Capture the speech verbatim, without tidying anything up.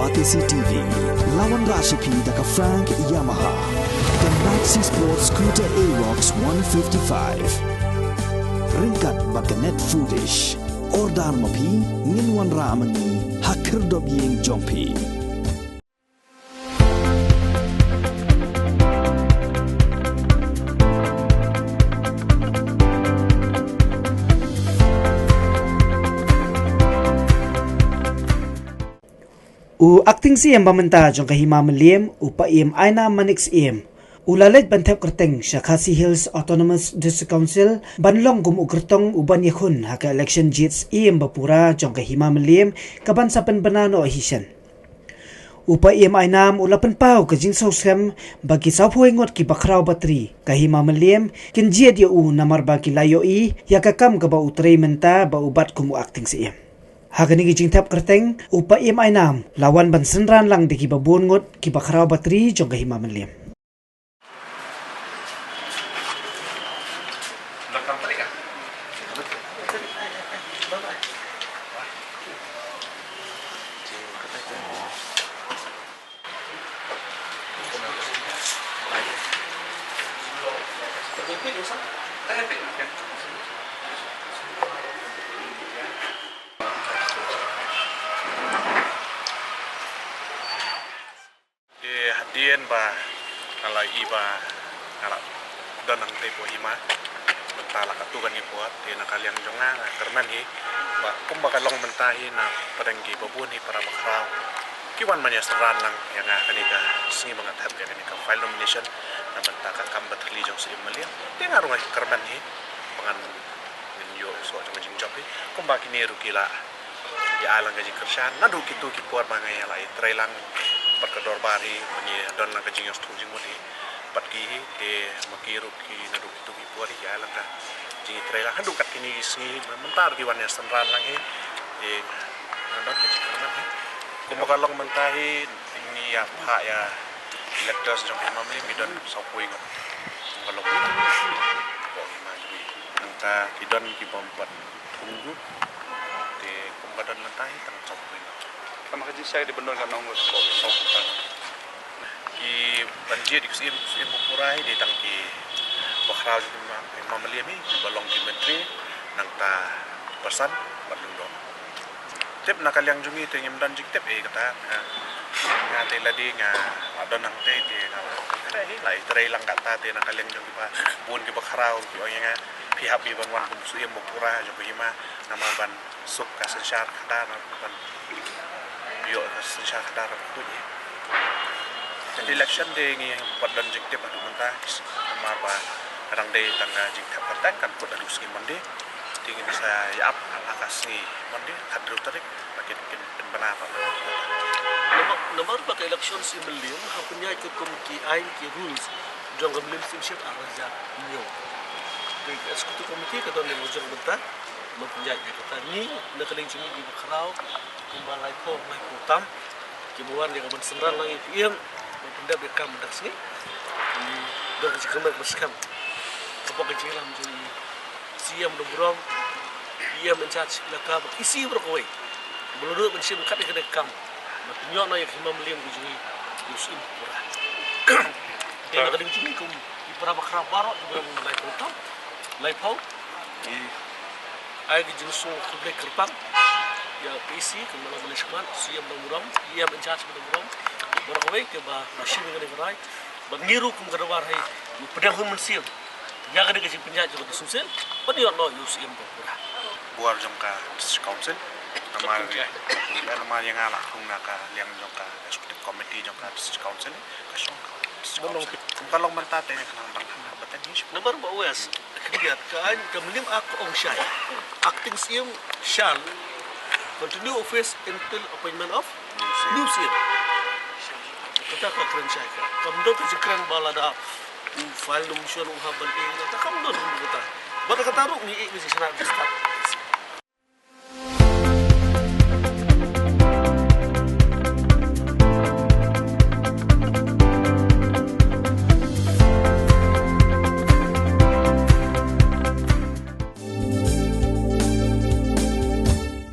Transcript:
R T C T V, la wanrah sha phi da ka Frank Yamaha, ka Maxi Sport Scooter Aerox one fifty-five. Ryngkat bad ka Net Foodish. Order ma phi, ngin wanrah ma ngi ha khyrdop ïing jong phi. U Acting Syiem ba mynta jong ka Hima Mylliem, u Paiem Ainam Manik Syiem, u la leit ban thep kyrteng sha Khasi Hills Autonomous District Council ban long kum u kyrtong u ban ïakhun ha ka election jied Syiem ba pura jong ka Hima Mylliem, ka ban sa pynbna noh hi shen. U Paiem Ainam u la pynpaw ka jingsngewskhem ba ki sawphew ngut ki bakhraw batri ka Hima Mylliem kin jied ïa u namar ba ki la ïohi ïa ka kam kaba u trei mynta ba u bat kum u Acting Syiem. Ha kane ka jingthep kyrteng, u Paiem Ainam la wan ban synran lang da ki babun ngut ki bakhraw batri jong ka Hima Mylliem. Te hadien ba nga la i ba nga la don hangtei hapoh hima, mynta la katto katne por, te na ka liang jong nga nga kyrmen hi ba kumba ka long mynta hi, na pdeng ki babun hi para bakhraw ki wan ban ïa synran lang ïa nga kane ka sngi ba nga thep ïa kane ka file nomination na bynta ka kam batri jong Syiem Mylliem. Te nga ruh nga kyrmen hi ba ngan, ngin ïoh soh jong ka jingjop hi. Kumba kine ruh ki la ïa ai lang ka jingkyrshan naduh kito ki por ba nga ïa la ïatrei lang bad ka dorbar hi, ba ngi don lang ka jingïasngewthuh jingmut hi bad ki hi. Te ma ki ruh ki naduh kito ki por hi ïa ai lang ka jingïatrei lang haduh kat kine ki sngi, mynta ruh ki wan ïa synran lang hi. Te nga don ka jingkyrmen hi. Kumba ka long mynta hi, ngi ïa phah ïa electors jong Hima Mylliem ngi don sawphew ngut. Kumba ka long mynta. Hapoh Hima jong ngi. Nangta ki don ki bym pat thung ruh. Te kumba don mynta hi tang sawphew ngut. Tang ma ka jingshai dei ban don ka nongngut hapoh Hima. Sawphew ngut. Ki ban jied ïa u Syiem, Syiem ba pura hi dei tang ki bakhraw jong Hima, Hima Mylliem hi, kiba long ki myntri, nangta Basan bad Lyngdoh. Tip na ka liang jong ngi te ngim don jingtip ei kata. Nga, nga te lade nga la don hangtei te nga la, eh, la ïatrei lang kata. Te na ka liang jong kiba bun kiba khraw ki ong ïa nga, phi hap hi ban wan kum u Syiem ba pura jong ka hima, namar ban suk ka synshar khadar, ban ïoh ka synshar khadar bakhuid hi. Election te ngim pat don jingtip haduh mynta, namar ba ka dang dei tang ka jingthep kyrteng, kan kut haduh sngi Monday. Te ngin sa ïa ap ha ka sngi Monday, khathynriew tarik, ba kin, kin pynbna pat. Namar, namar ba ka election Syiem Mylliem ha pynïaid katkum ki aiñ ki rules jong ka Mylliem Syiemship ar hajar hynñiew. Te ka executive committee ka don ïa la jong mynta ban pynïaid ïa kata. Ngi na ka liang jong ngi ki bakhraw kumba laiphew, laiphew tam kiba wan ïa ka ban synran lang ïa u Syiem ban pyndep ïa ka kam mynta ka sngi. Ngi don ka jingkyrmen kaba skhem hapoh ka jingïalam jong u Syiem Nongburom, Syiem in charge elaka bad E C baroh kawei ba la duh ban shim kat ïa kane ka kam ban pynïoh noh ïa ka hima Mylliem ka jong ngi ïa u Syiem ba pura. Te na ka liang jong ngi kum ki para bakhraw baroh kiba don laiphew tam, laiphew, ngi ai ka jingsngewkhublei kyrpang ïa u P C, kumba la ong mynne shakhmat, Syiem Nongburom, Syiem in charge Nongburom, baroh kawei kiba la shim ïa kane ka rai. Bad ngi ruh kum ka dorbar hi ngi pdiang hun mynsiem ïa kane ka jingpynïaid jong ka District Council ban ïoh noh ïa u Syiem ba pura. Bor jong ka District Council, namar, namar ïa nga la khun na ka liang jong ka Executive Committee jong ka District Council, ka shong ka District Council. Kum ka long mynta te nga khnang ban khnang ban teng hi. Namar ba wes khyndiat ka aiñ ka Mylliem Act ka ong shai, Acting Syiem shall continue office until appointment of new Syiem. Kata ka kren shai ka. Kam don ka jingkren ba lada u file nomination u hap ban ïa kata, kam don kata. Bad kata ruh ngi ïa ka jingshna ka start.